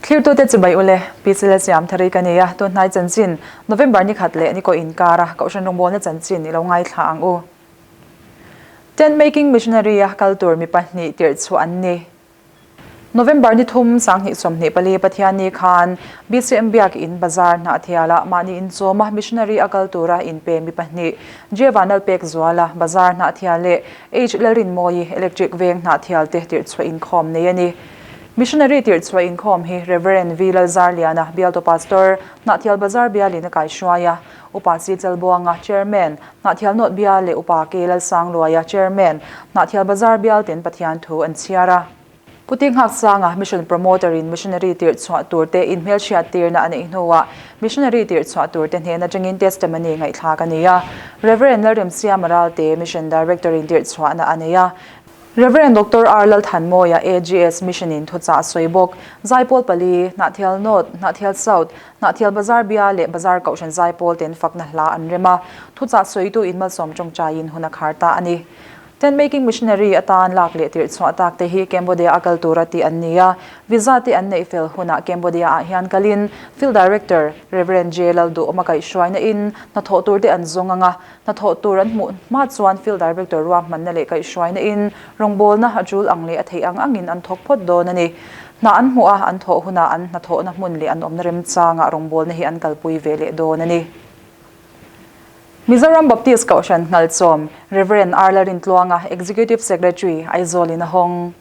Thlirtute chibai ule, Pi Sile Siamthari ka ni a, tunhnai chanchin November ni khat leh ni kaw inkara Kohhran rawngbawlna chanchin i lo ngaithla ang u. Tent Making Missionary a kal tur mi pahnih tirh chhuah an ni. November ni thum 2024 Pathianni khan BCM Biak In Bazar Hnahthialah mahni inchawma Missionary a kal tura inpe mi pahnih J Vanlalpekzuala Bazar Hnahthial leh H Lalrinmawii Electric Veng Hnahthial te tirhchhuah inkhawm nei a ni. Missionary tirhchhuah inkhawm hi Rev. V Lalzarliana Bialtu Pastor Hnahthial Bazar bialin a kaihruai a, Upa C Chalbuanga Chairman Hnahthial Nawt Bial leh Upa K Lalsangluaia, Chairman, Hnahthial Bazar Bial ten Pathian thu an chhiar a. Pu Tinghak Sanga, Mission Promoter in Missionary tirh chhuah tur te inhmelhriat tirna a neih hnuah Missionary tirh chhuah tur te hnen atangin testimony ngaihthlak a ni a. Rev. Lalremsiama Ralte, Mission Director in tirh chhuahna a nei a. Rev. Doctor R. Lalthanmawia, AGS Mission in thuchah a sawi bawk. Zaipawl pali, Hnahthial North, Hnahthial South, Hnahthial Bazar Bia leh Bazar Kohhran Zaipawl ten fakna hla an rem a, thuchah sawitu in malsawm tawngtaiin hun a khar ta a ni. Tent Making Missionary atan lak leh tirh chhuah tak te hi Cambodia a kal tura tih an ni a, visa te an neih fel hunah Cambodia ah hian kalin Field Director Rev. J. Lalduhawma kaihhruaina in hnathawh tur te an zawng ang a, hnathawh tur an hmuh hma chuan Field Director ruahmanna leh kaihhruaina in rawngbawlna a tul ang leh a theih ang angin an thawk phawt dawn a ni. Hna an hmuh a, an thawh hunah an hnathawhna hmun leh an awmna remchangah rawngbawlna hi an kalpui ve leh dawn a ni. Mizoram Baptist Kohhran Nghalchawm, Rev. R. Lalrintluanga, Executive Secretary, Aizawl in a hawng.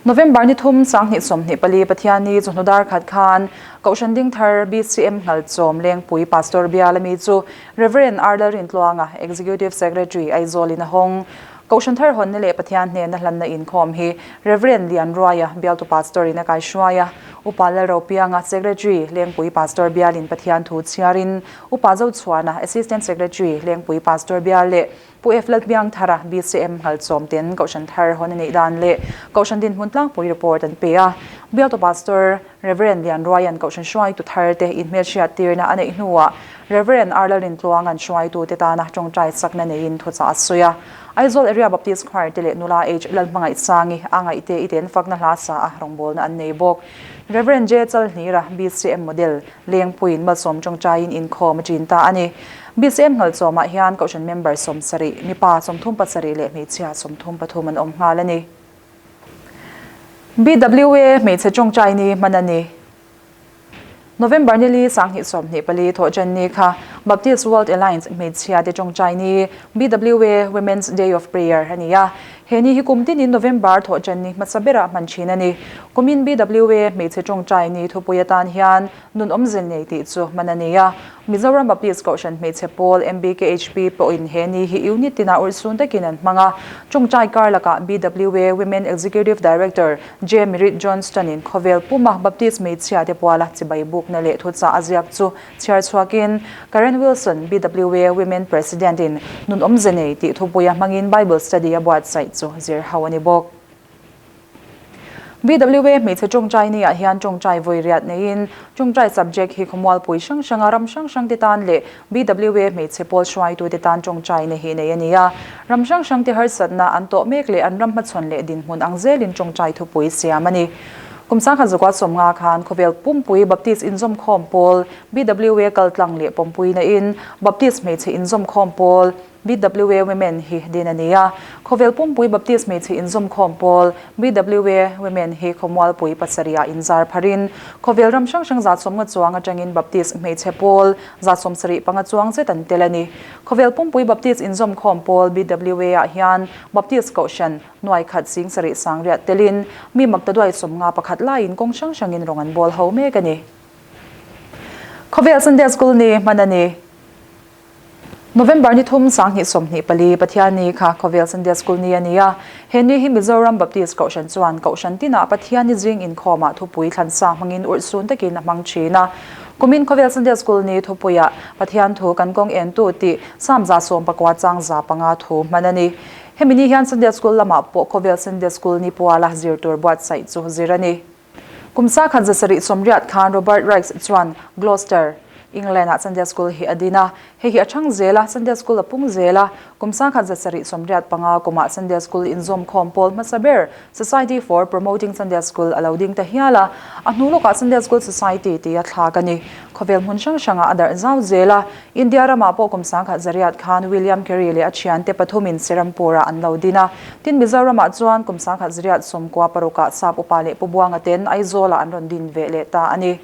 November ni thum 2024 Pathianni chawhnu dar khat khan Kohhran Dingthar BCM Nghalchawm Lengpui Pastor Biala mi chu Rev. R. Lalrintluanga, Executive Secretary, Aizawl in a hawng. Kohhran thar hawnna leh Pathian hnena hlanna inkhawm hi Rev. Lianruaia, Bialtu Pastor in a kaihruai a, Upa Lalropianga, Secretary, Lengpui Pastor Bialin Pathian thu chhiarin Upa Zochhuana, Assistant Secretary, Lengpui Pastor Bial leh Pu F. Lalpiangthara, BCM Nghalchawm ten Kohhran thar hawn a neih dan leh Kohhran dinhmun tlangpui report an pe a. Bialtu Pastor Rev. Lianruaia'n Kohhran hruaitu thar te inhmelhriat tirna a neih hnuah Rev. R. Lalrintluanga'n hruaitute tana tawngtai chakna neiin thuchah a sawi a. Aizawl Area Baptist Choir te leh nula H. Lalhmangaihsangi a ngaihte i ten fakna hla sa a rawngbawlna an nei bawk. Rev. J. Chalhnira, BCM Model, Lengpuiin malsawm tawngtaiin inkhawm a ṭin ta a ni. BCM Nghalchawmah hian Kohhran member 70, mipa 37 leh hmeichhia 33 an awm nghal a ni. BWA hmeichhe tawngtai ni hman a ni. November ni li 2024 thawhṭan ni kha Baptist World Alliance hmeichhia te tawngtai ni, BWA Women's Day of Prayer, a ni a. He ni hi kum tinin November thawhṭan ni hmasa berah hman ṭhin a ni. Kumin BWA hmeichhe tawngtai ni thupui atan hian nun awmze nei tih chu hman a ni a. Mizoram Baptist Kohhran hmeichhe pawl, MBKHP, pawhin he ni hi unit tinah urhsun takin an hmang a. Tawngtai kar lakah BWA Women Executive Director J. Merritt Johnston-in khawvel puma Baptist hmeichhia te puala chibai bukna leh thuchah a ziak chu chhiar chhuakin Karen Wilson, BWA Women President-in nun awmze nei tih thupuia hmangin Bible study a buatsaih chu zir ho a ni bawk. BWA hmeichhe tawngtai ni ah hian tawngtai vawi riat neiin tawngtai subject hi khawmualpui hrang hranga ram hrang hrang te tan leh BWA hmeichhe pawl hruaitu te tan tawngtai na hi nei a ni a. Ram hrang hrang te harsatna an tawh mek leh an ram hmachhawn leh dinhmun ang zelin tawngtai thupui siam a ni. Kum 1950 khan khawvel pumpui Baptist inzawmkhawm pawl BWA kaltlang leh pawmpuina in Baptist hmeichhe inzawmkhawm pawl BWA Women hi din a ni a. Khawvel pumpui Baptist hmeichhe inzawmkhawm pawl BWA Women hi khawmualpui pasarihah inzar pharin khawvel ram hrang hrang 150 chuang atangin Baptist hmeichhe pawl 75 chuang zet an tel a ni. Khawvel pumpui Baptist inzawmkhawm pawl BWA ah hian Baptist Kohhran nuai khat 7000 sangriat telin mi maktaduai 51 laiin kawng hrang hrangin rawng an bawl ho mek a ni. Khawvel Sunday School ni hman a ni. November ni thum 2024 Pathianni kha Khawvel Sunday School ni a ni a. He ni hi Mizoram Baptist Kohhran chuan Kohhran tinah Pathianni zing inkhawmah thupui thlansa hmangin urhsun takin a hmang thin a. Kumin Khawvel Sunday School ni thupuiah Pathian thu kan kawng entu tih Psalm 119 chang 500 thu hman a ni. Hemi ni hian Sunday School lamah pawh Khawvel Sunday School ni puala zir tur buatsaih chu zir a ni. Kum 1780 khan Robert Raikes chuan Gloucester. England-ah Sunday School hi a din a. Hei hi a chhang zel a, Sunday School a pung zel a. Kum 1775 kumah Sunday School inzawmkhawm pawl hmasa ber Society for Promoting Sunday School a lo ding ta hial a. A hnu lawkah Sunday School Society tia thlak a ni. Khawvel hmun hrang hrangah a darh zau zel a. India ramah pawh kum 10,100 khan William Carey leh a thiante pathumin Serampur-ah an lo din a. Tin, Mizoramah chuan kum 1996-ah Sap upa leh Pu Buanga ten Aizawlah an rawn din ve leh ta a ni.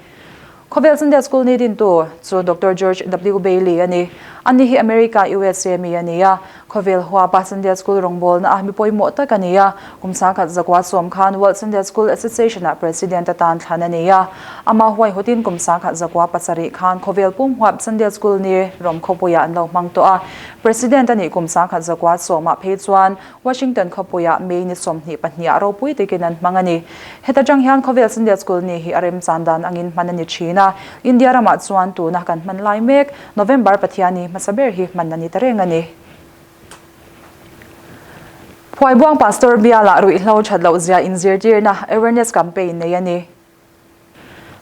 Khawvel Sunday School ni dintu chu Doctor George W. Bailey a ni. Ani hi America, usa mi a ni a. Khawvel huapa Sunday School rawngbawlna a mi pawimawh tak a ni a. Kum 1910 khan World Sunday School Association-ah President atan thlan a ni a. Amah huaihawtin kum 1907 khan khawvel pum huap Sunday School ni Rom khawpuiah an lo hmang tawh a. President a nih kum 1910 ah phei chuan Washington khawpuiah May ni 22 ah ropui takin an hmang a ni. Heta tang hian khawvel Sunday School ni hi a remchan dan angin hman a ni thin a. India ramah chuan tuna kan hman lai mek November Pathiani hmasa ber hi hman a ni ta reng a ni. Phuaibuang Pastor bialah ruihhlo that loh zia inzirtirna awareness campaign nei a ni.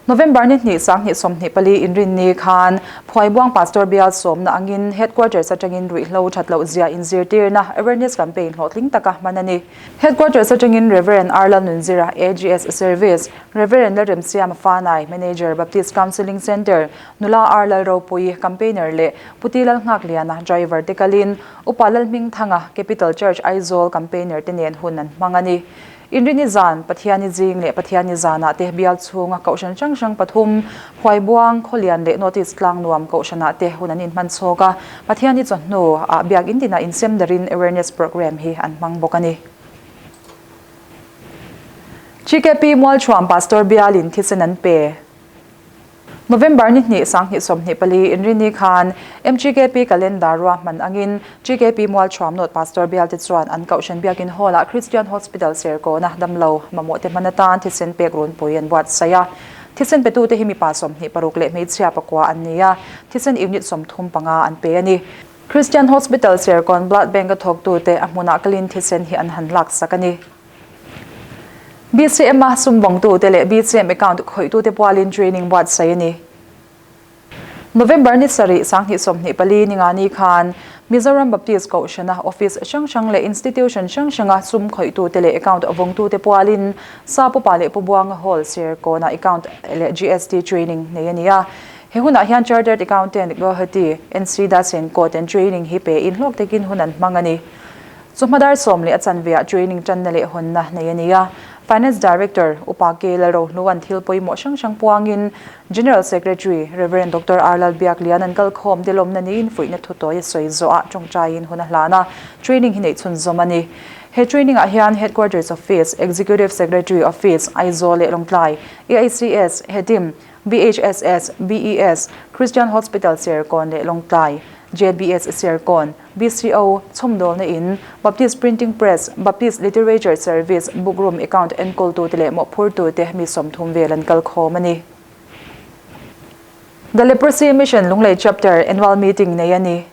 November ni hnih 2024 inrinni khan Phuaibuang Pastor bial sawmna angin Headquarters atangin ruihhlo that loh zia inzirtirna awareness campaign hlawhtling taka hman a ni. Headquarters atangin Rev. R. Lalnunzira, AGS Service, Rev. Lalremsiama Fanai, Manager, Baptist Counselling Centre, Nula R. Lalropui, Campaigner leh Puti Lalnghakliana, Driver te kalin Upa Lalhmingthanga, Capital Church Aizawl Campaigner te nen hun an hmang a ni. Inrini zan, Pathiani zing leh Pathiani zanah te bial chhunga kohhran hrang hrang pathum, Huaibuang, Khawlian leh North East Tlangnuam kohhranah te hun an inhman chhawk a, Pathiani chawhnu ah biakinn tinah insem darin awareness programme hi an hmang bawk a ni. GKP Mualchhuam Pastor bialin thisen an pe. November ni hnih 2024 inrini khan MGKP calendar ruahman angin GKP Mualthuam North Pastor bialte chuan an Kohhran Biakin Hall-ah Christian Hospital Serkawna damlo mamawh te hman atan thisen pek runpui an buatsaih a. Thisen petute hi mipa 26 leh hmeichhia pakua an ni a, thisen unit 35 an pe a ni. Christian Hospital Serkawn Blood Bank-a thawktute a hmunah kalin thisen hi an han laksak a ni. BCM-a sumvawngtute leh BCM account khawihtute pualin training buatsaih a ni. November ni sarih 2024 ningani khan Mizoram Baptist Kohhrana office hrang hrang leh institution hrang hranga sum khawihtute leh account vawngtute pualin Sap Upa leh Pu Buanga Hall Serkawnah account leh GST training nei a ni a. He hunah hian Chartered Accountant Guwahati, NC Das in Court-in training hi pein hlawk takin hun an hmang a ni. Chu hmadar sawm leh a chanveah training tanna leh hawnna nei a ni a. Finance Director, Upa K. Lalrohnua'n thil pawimawh hrang hrang puangin General Secretary, Rev. Doctor R. Lalbiaklian an kalkhawm te lawmna niin fuihna thutawi a sawi zawhah tawngtaiin hun a hlan a, training hi neih chhunzawm a ni. He training ah hian Headquarters Office, Executive Secretary Office, Aizawl leh Lawngtlai, AICS, Hedim, BHSS, BES, Christian Hospital Serkawn leh Lawngtlai, JBS Serkawn, BCO, chhawmdawlna in, Baptist Printing Press, Baptist Literature Service, Bookroom account enkawltute leh mawhphurtute mi 30 vel an kal khawm a ni. The Leprosy Mission Lunglei Chapter Annual Meeting nei a ni.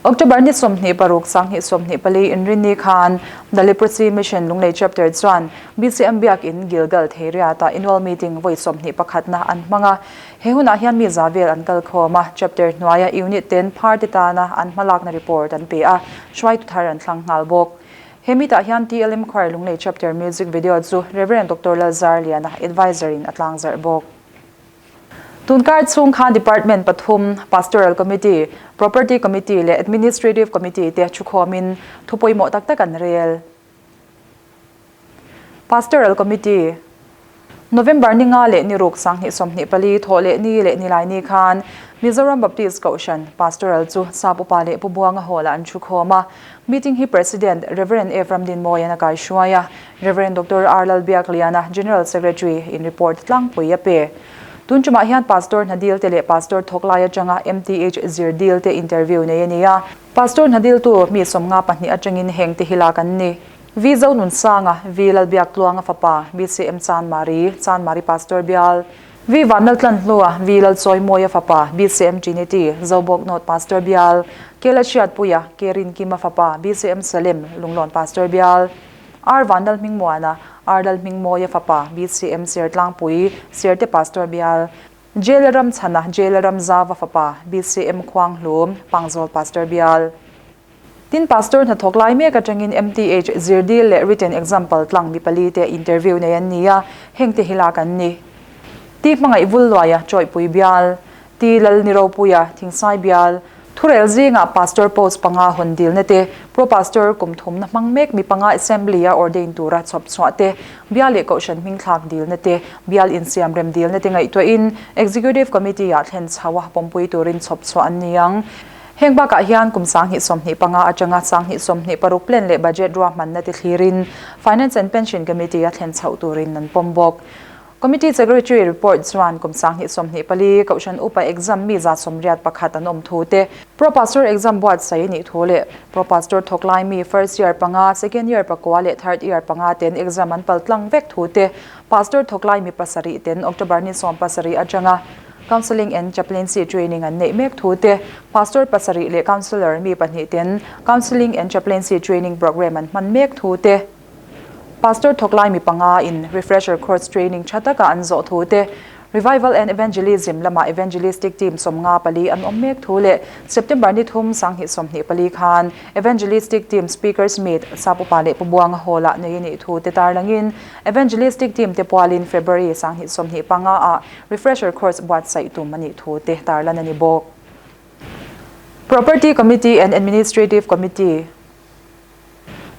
October ni 26 2024 inrinni khan The Leprosy Mission Lunglei Chapter chuan BCM Biakin Gilgal Theiriatah Annual Meeting vawi 21 na an hmang a. He hunah hian mi za vel an kal khawm a, chapter hnuaia unit ten party tana an hmalakna report an pe a, hruaitu thar an thlang nghal bawk. He meet-ah hian TLM Choir Lunglei Chapter music video chu Rev. Doctor Lalzarliana adviser in a tlangzarh bawk. Tunkar chhung khan Department pathum, Pastoral Committee, Property Committee leh Administrative Committee te thukhawmin thu pawimawh tak tak an rel. Pastoral Committee, November ni nga leh ni ruk 2024 thawh leh ni leh ni lai ni khan Mizoram Baptist Kohhran Pastoral chu Sap Upa leh Pu Buanga Hall-ah an thu khawm a. Meeting hi President Rev. F. Ramdinmawian a kaihruai a, Rev. Doctor R. Lalbiakliana, General Secretary, in report tlangpui a pe. Tun tumah hian Pastor hna dil te leh Pastor thawk lai atanga MTH zir dil te interview nei a ni a. Pastor hna diltu mi 52 atangin heng te hi lak an ni. V Zonunsanga, V Lalbiaktluanga fapa, BCM Chanmari, Chanmari Pastor Bial, V Vanlaltlanhlua, V Lalchawimawia fapa, BCM Trinity, Zobawk North Pastor Bial, K Lalhriatpuia, K Rinkima fapa, BCM Salem, Lunglawn Pastor Bial, R Vanlalhmingmuana, R Lalhmingmawia fapa, BCM Sertlangpui, Serte Pastor Bial. Jail ram chhana Jail ram zauva fapa BCM Khuanghlum, Pangzawl Pastor Bial. Tin, Pastor hnathawk lai mek atangin MTH zirdil leh written exam paltlang mi pali te interview nei an ni a, hengte hi lak an ni. Ti hmangaih Vulluaia Chawihpui Bial, Ti Lal Niropuia Thingsai Bial, Thurel zingah Pastor post panga hawn dilna te, Pro Pastor kum thumna hmang mek mi panga Assembly-a ordain tura chhawp chhuah te, Bial leh Kohhran hmingthlak dilna te, Bial insiam rem dilna te ngaihtuahin Executive Committee-ah thlen chho a pawmpui turin chhawp chhuah an ni ang. Heng bakah hian kum 2025 atanga 2026 plan leh budget ruahmanna te thlirin Finance and Pension Committee-a thlen chhoh turin an pawm bawk. Committee Secretary report chuan kum 2024 Kohhran Upa exam mi 181 an awm thu te, Pro Pastor exam buatsaih nih thu leh Pro Pastor thawk lai mi first year panga, second year pakua leh third year panga ten exam an pal tlang vek thu te, Pastor thawk lai mi pasarih ten October ni 17 atanga Counselling and Chaplaincy training an neih mek thu te, Pastor pasarih leh Counsellor mi pahnih ten Counselling and Chaplaincy training programme an hman mek thu te, Pastor thawk lai mi panga in Refresher Course training tha taka an zawh thu te, Revival and Evangelism lama Evangelistic Team 54 an awm mek thu leh September ni thum 2024 khan Evangelistic Team Speakers Meet Sap Upa leh Pu Buanga Hall ah nei a nih thu te tarlangin Evangelistic Team te pualin February 2025 ah Refresher Course buatsaih tum a nih thu te tarlan a ni bawk. Property Committee and Administrative Committee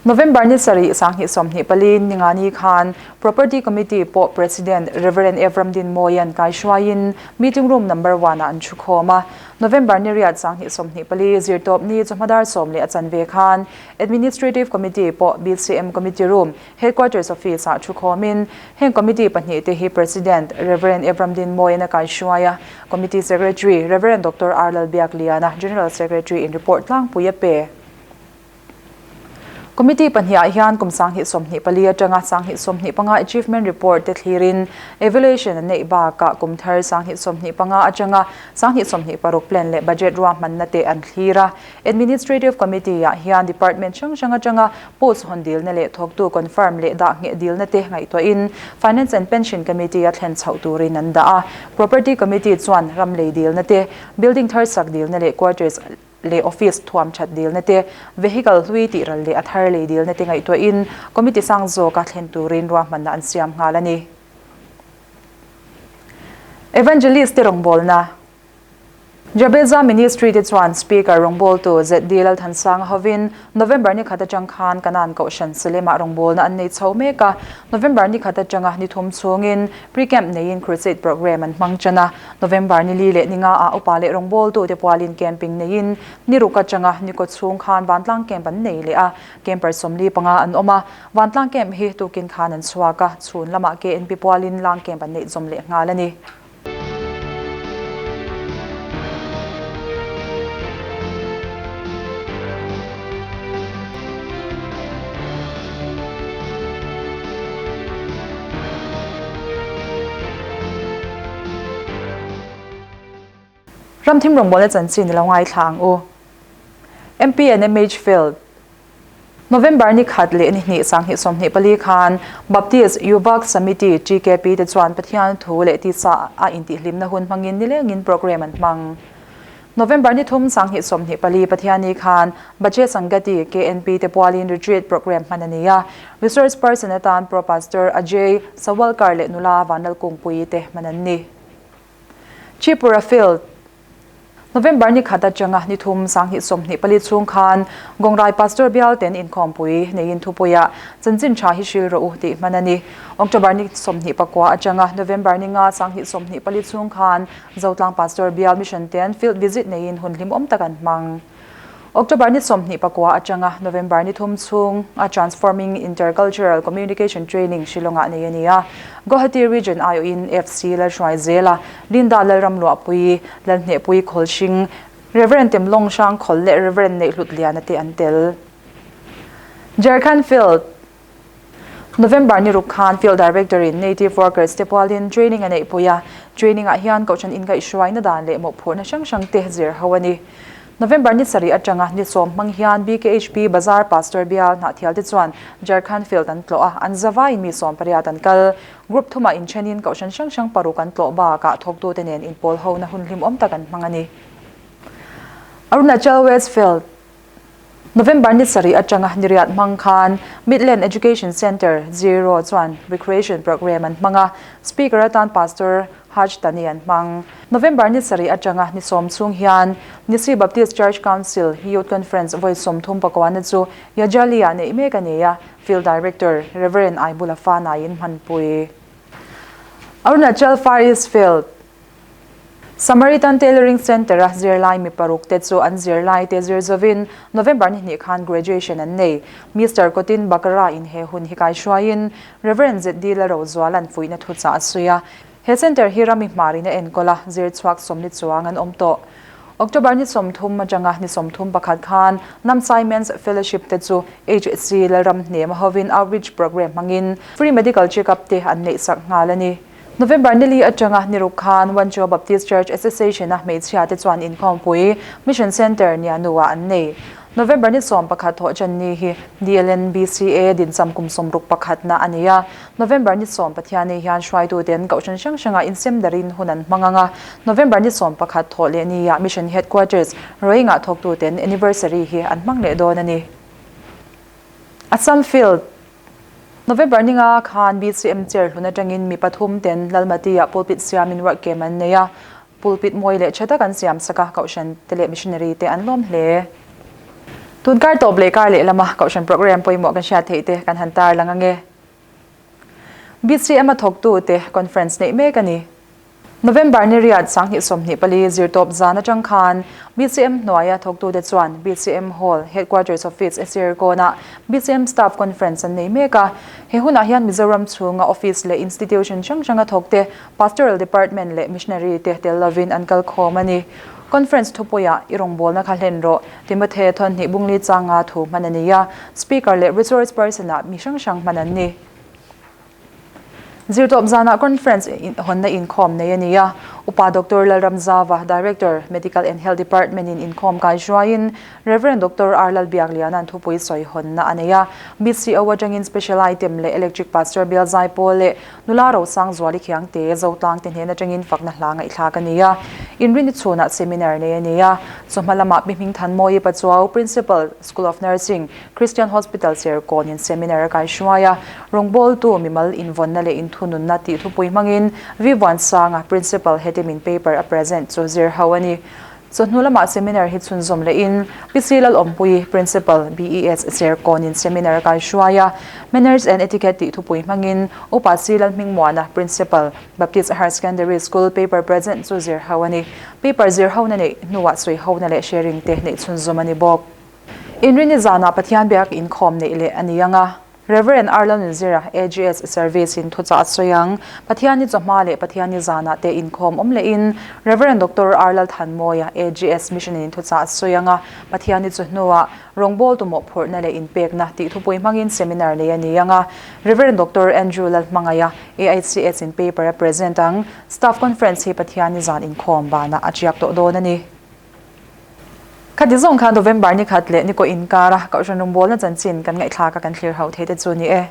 November ni sarih 2024 Ningani khan Property Committee pawh President Rev. Evram Dinmawia'n kaihruaiin Meeting Room Number One ah an thu khawm a. November ni riat 2024 zirtawpni chawhma dar sawm leh a chanve khan Administrative Committee pawh BCM Committee Room Headquarters Office ah thu khawmin heng Committee pahnih te hi President Rev. Evram Dinmawia'n a kaihruai a, Committee Secretary Rev. Doctor R. Lalbiakliana General Secretary in report tlangpui a pe. Committee pahnih ah hian kum 2024 atanga 2025 Achievement Report te thlirin evaluation an neih bakah kum thar 2025 atanga 2026 plan leh budget ruahmanna te an thlir a. Administrative Committee ah hian department hrang hrang atanga post hawn dilna leh thawktu confirm leh dah ngheh dilna te ngaihtuahin Finance and Pension Committee a thlen chhoh turin an dah a. Property Committee chuan ram lei dilna te, building thar sak dilna leh quarters leh office thuam that dilna te, vehicle hlui tih ral leh a thar lei dilna te ngaihtuahin committee sang zawka thlen turin ruahmanna an siam nghal a ni. Evangelist te rawngbawlna Jabeza Ministry te chuan Speaker rawngbawltu ZD Lalthansanga hovin November ni khat atang khan Kanan Kohhran Salem-ah rawngbawlna an nei chho mek a, November ni khat atanga ni thum chhungin Pre-camp neiin Crusade programme an hmang tan a, November ni li leh ni nga ah upa leh rawngbawltute pualin camping neiin ni ruk atanga ni kaw chhung khan vantlang camp an nei leh a, camper 45 an awm a, vantlang camp hi tukin khan an chhuak a, chhun lamah KNP pualin lang camp an neih zawm leh nghal a ni. Ramthim rawngbawlna chanchin i lo ngaithla ang u. MP and MH Field. November ni khat leh ni hnih 2024 khan Baptist Yuvak Samiti TKP te chuan Pathian thu leh tisa a intihhlimna hun hmangin nilengin programme an hmang. November ni thum 2024 Pathianni khan Bache Sangati KNP te pualin retreat programme hman a ni a, resource person atan Pro Pastor Ajay Sawalkar leh nula Vanlalkungpuii te hman an ni. Tripura Field, November ni khat atanga ni thum 2024 chhung khan Gawngrai Pastor bial ten inkhawmpui neiin thupuiah chanchin tha hi hril rawh u tih hman a ni. October ni 29 atanga November ni nga 2024 chhung khan Zotlang Pastor bial Mission ten field visit neiin hun hlimawm tak an hmang. October ni 29 atanga November ni thum chhung a Transforming Intercultural Communication Training Shillong-ah nei a ni a. Guwahati Region aiawhin FC Lalhruai Zela, Linda Lalramluahpui, Lalhnehpui Khawlhring, Rev. Temlawng Hrangkhawl leh Rev. Neihhlut Liana te an tel. Jharkhand Field November ni ruk khan Field Director in Native Workers te pualin training a neihpui a, training ah hian Kohhran inkaihhruaina dan leh mawhphurhna hrang hrang te zir ho a ni. November ni sarih atanga ni sawm hmang hian BKHP Bazar Pastor Bial Hnahthial te chuan Jharkhand Field an tlawh a, an zavaiin mi sawm pariat an kal. Group thumah inthenin kohhran hrang hrang paruk an tlawh bakah thawktute nen inpawl hona hun hlimawm tak an hmang a ni. Arunachal West Field. November ni sarih atanga ni riat hmang khan Midland Education Centre, Ziro chuan Recreation Programme an hmang a, Speaker atan Pastor Haj Tani an hmang. November ni sarih atanga ni sawm chhung hian Nisi Baptist Church Council Youth Conference vawi 30 pakuana chu Yajali-ah neih mek a ni a, Field Director Rev. Aibula Fanaiin hmanpui. Arunachal Far East Field. Samaritan Tailoring Centre-a zirlai mi paruk te chu an zirlai te zir zovin November ni hnih khan graduation an nei. Mister Kotin Bakara in he hun hi kai hruaiin Rev. ZD Lalrozuala'n fuihna thuchah a sawi a. He centre hi rami hmarin a enkawl a, zir chhuak sawmli chuang an awm tawh. October ni 30 atanga ni 31 khan Namsai Men's Fellowship te chu HC Lalramhnema hovin outreach programme hmangin free medical check-up te an neihsak nghal a ni. November nili atanga niruk khan Wancho Baptist Church Association-a hmeichhia te chuan inkhawmpui Mission Centre Nianuah an nei. November ni 11 thawh chen ni hi DLNBCA dincham kum 60 pakhatna a ni a. November ni 10 Pathianni hian hruaituten kohhran hrang hrangah insem darin hun an hmang ang a. November ni 11 thawh leh niah Mission Headquarters, Roingah thawktuten anniversary hi an hmang leh dawn a ni. Assam Field. November ninga khan BCM chair hlun atangin mi pathum ten Lalmati-ah pulpit siamin work camp an nei a, pulpit mawi leh tha tak an siam sak a, kohhran te leh missionary te an lawm hle. Tun kar tawp leh kar leh lama kohhran program pawimawh kan hriat theih te kan han tar lang ange. BCM a thawktute conference neih mek a ni. November ni riat 2024 zirtawp zan atang khan BCM hnuaia thawktute chuan BCM Hall, Headquarters Office, Serkawnah BCM Staff Conference an nei mek a. He hunah hian Mizoram chhunga office leh institution hrang hranga thawkte, Pastoral Department leh Missionary te tel lovin an kal khawm a ni. Conference thupuiah i rawngbawlna kha hlen rawh, Timothy Thawnhnih Bungli changa thu hman a ni a, Speaker leh Resource Person-ah mi hrang hrang hman an ni. Zirtawp zanah conference hawnna inkhawm nei a ni a, Upa Doctor Lalramzava, Director, Medical and Health Department in inkhawm kai hruaiin Rev. Doctor R. Lalbiakliana'n thupui sawi hawnna a nei a, BCO atangin Special Item leh Electric Pastor Bial Zaipawl leh Nula Rosang Zuali Khiangte, Zotlang te hnen atangin fakna hla ngaihthlak a ni a, Inrini chhunah seminar nei a ni a, chawhma lamah Pi Hmingthanmawii Pachuau, Principal, School of Nursing, Christian Hospital Serkawnin seminar a kaihruai a, rawngbawltu mimal invawnna leh inthununna tih thupui hmangin V Vuansanga, Principal, hetimin paper a present chu zir ho a ni. Chawhnu lamah seminar hi chhunzawm lehin PC Lalawmpuii, Principal, BES Serkawnin seminar a kaihruai a, Manners and Etiquette tih thupui hmangin Upa C Lalhmingmuana, Principal, Baptist Higher Secondary School paper present chu zir ho a ni. Paper zir hona neih hnuah sawi hona leh sharing te neih chhunzawm a ni bawk. Inrini zanah Pathian biak inkhawm neih leh a ni ang a, Rev. Arlo Nunzira, AGS Service in thuchah a sawi ang. Pathianni chawhma leh Pathianni zanah te inkhawm awm lehin Rev. Doctor R. Lalthanmawia, AGS Mission in thuchah a sawi ang a, Pathianni chu hnuah rawngbawltu mawhphurhna leh inpekna tih thupui hmangin seminar nei a ni ang a, Rev. Doctor Andrew Lalhmangaia, AICS in paper a present ang. Staff Conference hi Pathianni zan inkhawm banah a tiak tawh dawn a ni. Khati zawng kha November ni khat leh ni kaw inkara Kohhran rawngbawlna chanchin kan ngaihthlak a kan thlir ho thei te chu ni e.